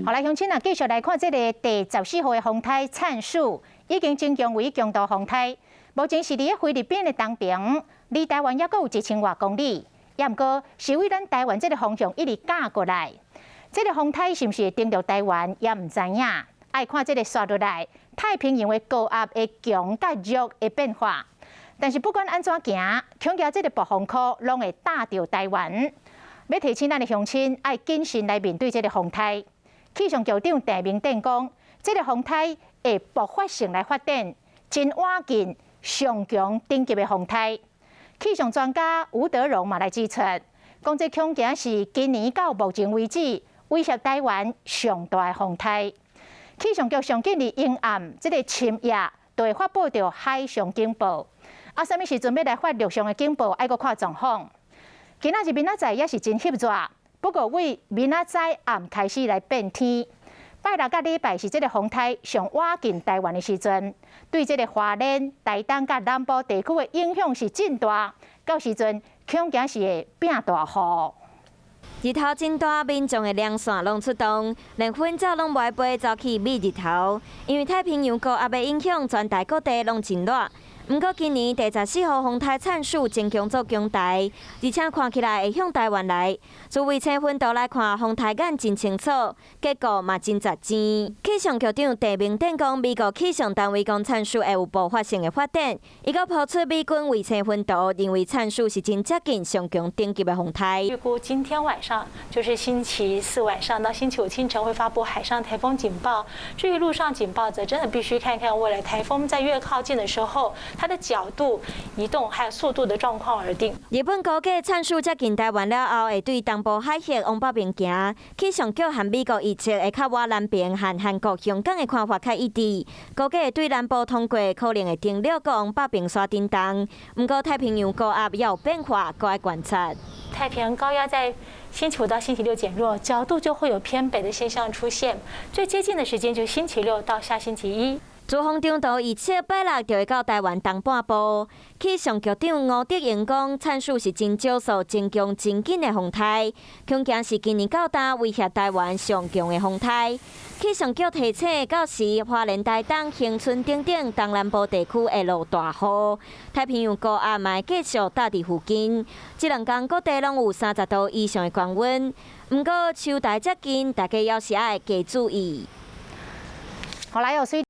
好來，鄉親啊，繼續來看這个第14號的風颱燦樹，已經增強為強度風颱。目前是佇咧菲律賓的東爿，離台灣猶閣有1000外公里。也毋過是為咱台灣這个方向一直軋過來，這个風颱是毋是會登陸台灣，也毋知影。愛看這个紲落來，太平洋的高壓會強佮弱的變化。但是不管按怎行，恐驚這个暴風區攏會打著台灣。欲提醒咱的鄉親愛謹慎來面對這个風颱。氣象局長鄭明典講，這个風颱會爆發性來發展，真倚近上強等級的風颱。氣象專家吳德榮嘛來指出，講這恐驚是今年到目前為止威脅台灣上大的風颱。氣象局上緊佇陰暗這个深夜就會發布著海上警報。啊，啥物時陣欲來發陸上的警報，愛閣看狀況。今仔日明仔載也是真翕熱，不過為明仔載暗開始來變天。拜六佮禮拜是這个風颱上倚近台灣的時陣，對這个花蓮、台東佮南部地區的影響是真大。到時陣恐驚是會變大雨。日頭真大，民眾的涼傘攏出動，連薰鳥攏無愛飛走去避日頭。因為太平洋高壓的影響，全台各地攏真熱。毋過今年第14號風颱燦樹增強做強台，而且看起來會向台灣來。從衛星雲圖來看，風颱眼真清楚，結果嘛真實正。氣象局長鄭明典講，美國氣象單位講燦樹會有爆發性的發展，伊閣拋出美軍衛星雲圖，認為燦樹是真接近上強等級的風颱。預估今天晚上，就是星期四晚上到星期五清晨會發布海上颱風警報。至於陸上警報，則真的必須看看未來颱風在越靠近的時候，它的角度、移動還有速度的狀況而定。日本估計燦樹接近台灣了後，會對東部海峽往北邊行。氣象局和美國預測會較倚南爿和韓國、香港的看法較一致。估計會對南部通過，可能會登陸閣往北爿徙振動。毋過太平洋高壓也有變化，閣愛觀察。太平洋高壓在星期五到星期六減弱，角度就會有偏北的現象出現。最接近的時間就是星期六到下星期一。自風長圖預測拜六就會到台灣東半部。氣象局長吳德榮講，燦樹是真少數增強真緊的風颱，恐驚是今年到今威脅台灣上強的風颱。氣象局提醒，到時花蓮、台東、恆春等等東南部地區會落大雨，太平洋高壓嘛會繼續搭佇附近。這兩工各地攏有30度以上的高溫，毋過秋台接近，大家猶是愛加注意。好來哦，所以。